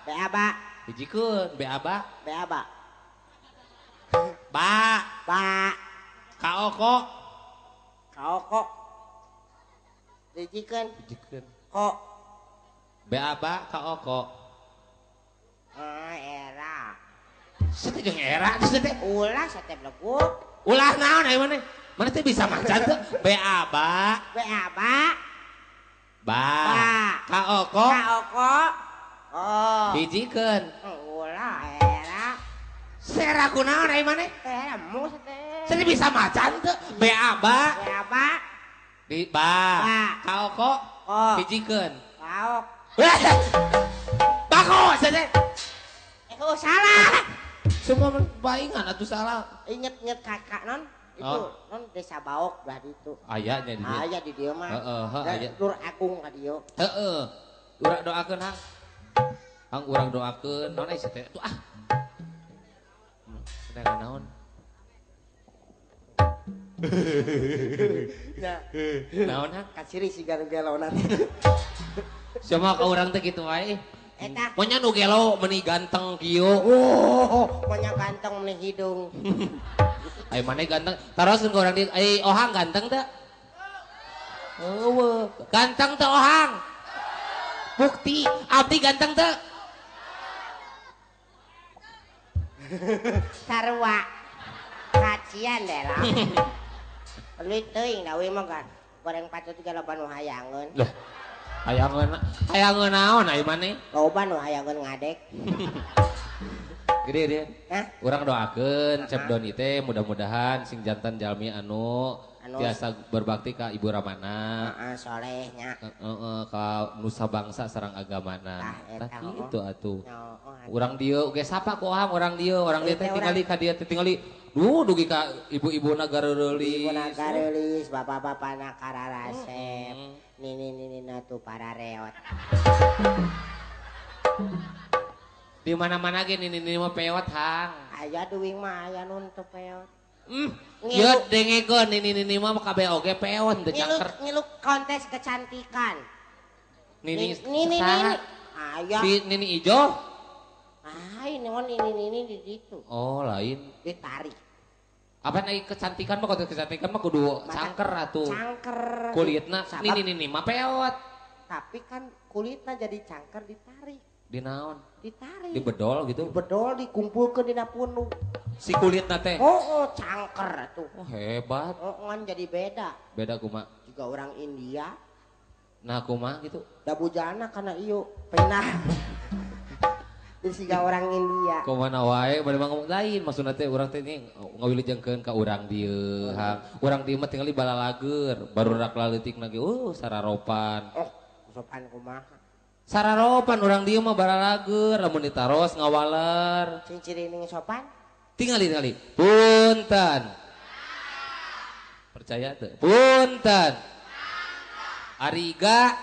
BABA. Hijikeun BABA. BABA. Ba. Ba. Kaoko. Kaoko. Hijikeun. Hijikeun. Ko. BABA kaoko. Ah, era. Sete jeung era teh teh. Ulah sate bleguk. Ulah naon aya maneh? Maneh teh bisa maca teu? BABA. BABA. Ba. Kaoko. Kaoko. Oh. Hijikeun. Ulah era. Sera kunaon aya maneh? Era mu sate. Sete bisa maca teu? BABA. BABA. Di ba. Kaoko. Hijikeun. Kaok. Bako sete. Oh salah. Semua baingan atuh salah. Inget-inget kakak non itu non desa Baok belah ditu. Aya nya di dieu. Aya di dieu mah. Heeh, aya. Nur Agung ka dieu. Heeh. Urang doakeun hang. Hang urang doakeun naon euy teh. Tuh ah. Sedang naon? Nah, naon hang? Kasiri siga nu gelo nanti. Semua ka urang teh kitu wae. Eta. Monya nu gelo meuni ganteng kieu. Oh, monya ganteng meuni hidung. Ai maneh ganteng. Taroskeun ka urang dieu, ai Ohang ganteng teu? Eueuh, ganteng teu Ohang? Bukti, abdi ganteng teu? Sarua. Kacian deh lah. Leuwih teuing da we mah goreng patut ge loba nu hayangeun. Loh. Hayangeun naon ai maneh? Loba nu hayangeun ngadek. Gede deh. Hah? Urang doakeun Cep Doni teh mudah-mudahan sing jantan jalmi anu tiasa berbakti ka Ibu Ramana. Heeh, soleh nya. Heeh, ka nusa bangsa sareng agamana. Tah kitu atuh. Urang dieu oge sapa ku Ohang urang dieu teh tingali ka dieu teh tingali duh dugi ka ibu-ibuna gareurelis. Ibuna gareulis, bapak-bapana kararasep. Nini-nini tuh para reot. Di mana-mana ge nini-nini mah peot hang. Aya duwing mah aya nun teu peot. Ieu dengekeun nini-nini mah kabeh oge peot teu cangker. Ngilu kontes kecantikan. Nini nini nini. Aya. Si Nini Ijo? Ah, ini mah nini-nini di ditu. Oh, lain. Ditarik. Apa naik kecantikan mah kontes kecantikan mah kudu cangker atuh. Cangker. Kulitna nini-nini mah peot. Tapi kan kulitna jadi cangker ditarik. Di naon? Ditarik. Dibedol gitu? Dibedol dikumpulkeun dina punuk. Si kulitna teh. Oh, cangker atuh. Oh, hebat. Oh, ngan jadi beda. Beda kumaha? Juga orang India. Nah, kumaha gitu? Da bujana kana ieu pindah. Jadi siga orang India. Kumaha wae bade mah ngomong lain maksudna teh urang teh ini ngawilujengkeun ka urang dieu. Urang dieu mah tingali balalager, barudak laleutik lagi sararopan. Oh, sopan kumaha? Sararopan urang dieu mah balalager, lamun ditaros ngawaler. Ciri-ciri sopan? Tingali tingali. Punten. Percaya teu? Punten. Ariga.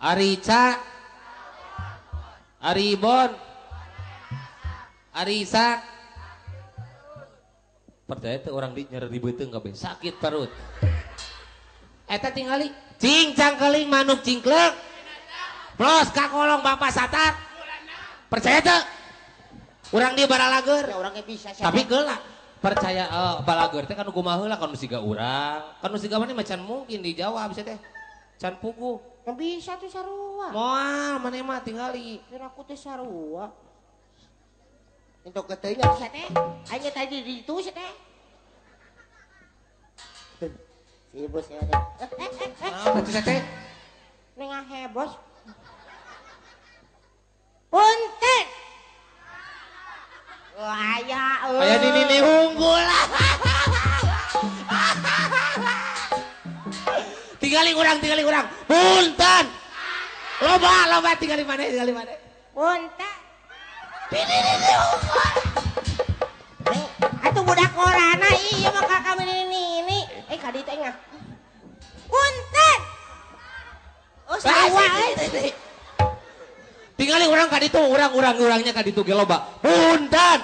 Arica. Aribon, Arisak. Percaya tuh orang di nyeri beuteung kabeh sakit perut. Eta tingali cing cangkeling manuk cingklek. Plos kakolong bapak satar. Percaya tuh? Urang di baralager. Ya urangnya bisa. Tapi geula percaya balager teh kan kumaha heula kan nu siga urang. Kan nu siga maneh mah can mungkin dijawab sia teh. Can puguh. Yang bisa tuh sarua. Moal maneh mah tingali. Kira aku teh sarua. Untuk keteuing atuh sia teh. Aing tadi di ditu sia teh. Si ibu sia teh. Naon atuh sia teh? Nengah hebos. Punten. Wah, aya euy. Aya nini unggul. Tingali urang. Punten. Loba tingali maneh, tingali maneh. Punten. Nini unggul. Atuh budak korana ieu mah ka kami nini. Eh ka ditu engah. Punten. Oh, sarua euy. Tingali urang ka ditu, urang-urangnya ka ditu ge loba. Punten.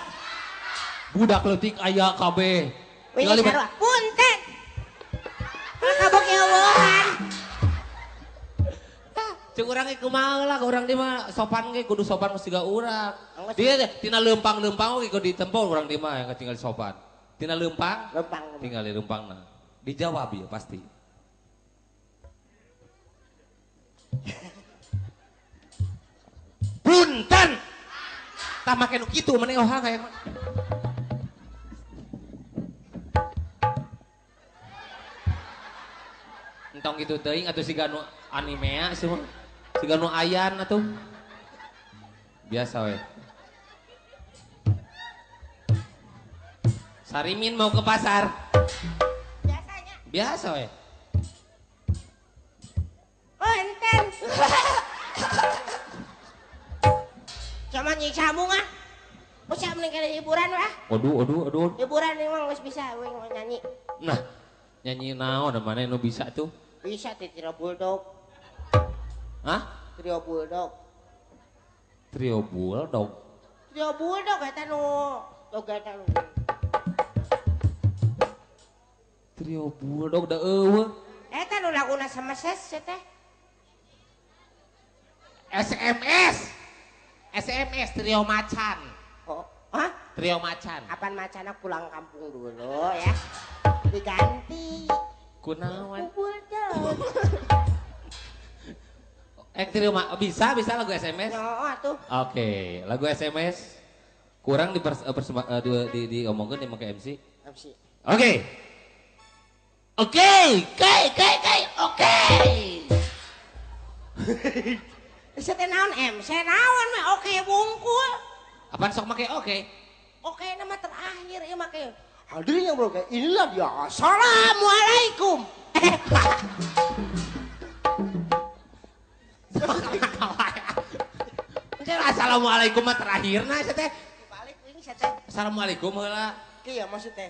Budak leutik aya kabeh. Tingali punten. Kabok eueuhan. Cek urang ge kumaha lah, urang di mah sopan ge kudu sopan mesti siga urang. Dia tina leumpang-leumpang oge kudu ditempo urang di mah yang tinggal sopan. Tina leumpang? Leumpang. Tinggal di leumpangna. Dijawab ya pasti. Punten. Tah make nu kitu maneh ohang hayang mah. Entong gitu teuing atuh siga nu animea sih mah. Siga nu ayan atuh. Biasa we. Sarimin mau ke pasar. Biasanya. Biasa we. Punten. Cuma nyiksa mung ah. Usah mending kena hiburan wah. Aduh aduh aduh. Hiburan emang geus bisa we nyanyi. Nah, nyanyi naon mana nu bisa tuh? Bisa teh Trio Bulldog. Hah? Trio Bulldog. Trio Bulldog. Trio Bulldog eta nu joget nu. Trio Bulldog da eueuh. Eta nu laguna SMS teh. SMS. SMS Trio Macan. Oh, hah? Trio Macan. Apaan macana pulang kampung dulu ya. Diganti. Kunaon? Bulldog. Trio bisa bisa lagu SMS? Oh, atuh. Oke, lagu SMS kurang diomongkeun di make MC. MC. Oke. Oke, oke, oke. Bisa teh naon MC naon we oke bungkul. Apaan sok make oke? Oke nama terakhir ieu make. Hadirin yang berbahagia, inilah dia. Assalamualaikum. Assalamualaikum mah terakhirna sia teh. Dibalik ini sia teh. Assalamualaikum heula. Kieu maksud teh.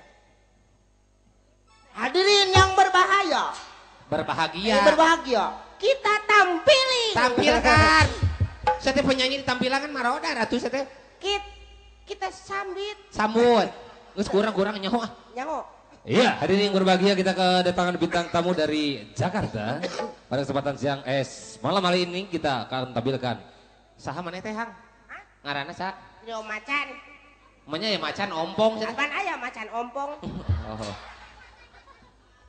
Hadirin yang berbahaya. Berbahagia. Berbahagia. Kita tampilin. Tampilkan. Sia teh penyanyi ditampilan kan maroda atuh sia teh. Kita sambit. Sambut. Geus kurang-kurang nyaho ah. Nyaho. Iya, hadirin yang berbahagia, kita kedatangan bintang tamu dari Jakarta. Pada kesempatan siang malam hari ini kita akan tampilkan. Saha maneh teh, Hang? Hah? Ngaranna saha? Trio Macan. Manya ya macan ompong. Apaan aya macan ompong? Oh.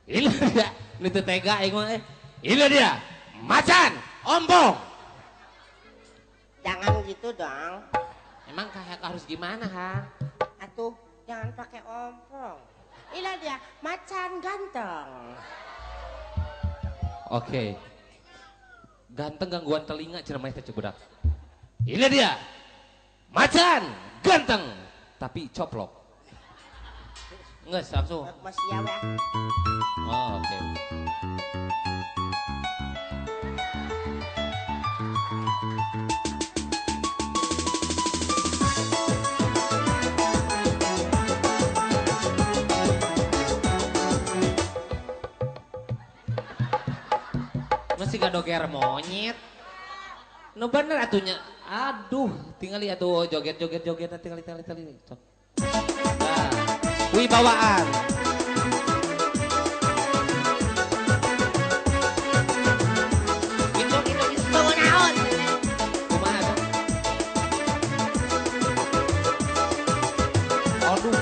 Ini dia, ini teu tega aing mah. Ini dia, macan ompong. Jangan gitu dong. Emang kayak harus gimana, Hang? Atuh, jangan pakai ompong. Inilah dia, macan ganteng. Oke. Ganteng gangguan telinga cenah maneh teh budak. Ini dia, macan ganteng tapi coplok. Nges langsung. Masih ya, ya. Oh, oke. Masih gak doger monyet. No bener atunya. Aduh, tinggal lihat tuh joget joget joget tinggal tinggal tinggal. Nah, wibawaan. Gitu gitu gitu. Bawa naon? Kumaha tuh? Aduh.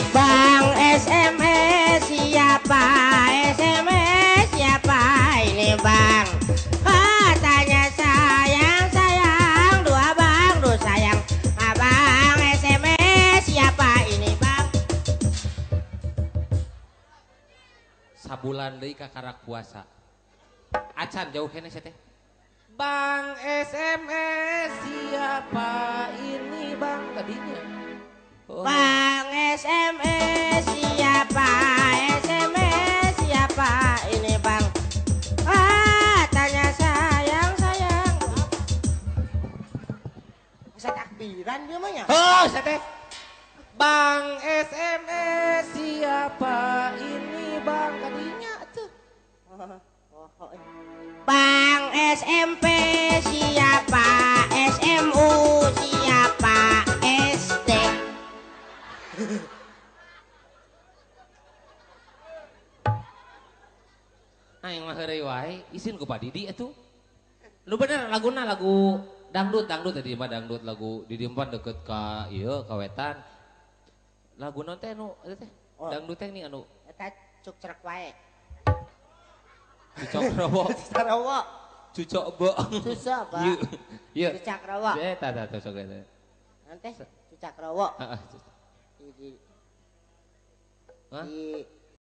Bang SMS siapa? SMS siapa ini bang? Katanya sayang sayang dua bang duh sayang abang SMS siapa ini bang? Sabulan deui kakarak puasa. Acan jauh keneh sia teh. Bang SMS siapa ini bang tadinya? Oh. Bang SMS siapa? SMS siapa ini bang? Katanya sayang sayang. Bisa takbiran dia mah ya? Oh, saya teh. Bang SMS siapa ini bang tadinya tuh. Bang SMP siapa? SMU siapa? SD. Dijieun ku Pak Didi atuh. Lu bener laguna lagu dangdut dangdut tadi mah dangdut lagu di dieu mah deket ka ieu ka wetan. Lagu naon teh anu eta teh? Oh. Dangdut teh nih anu Eta cuk cerek wae. Cucok rowo. Sarowo. Cucok bo. Susah, Pak. Ieu. Ieu. Cucak rowo. Eta tah sok eta. Nanti cucak rowo. Heeh. Di Hah? di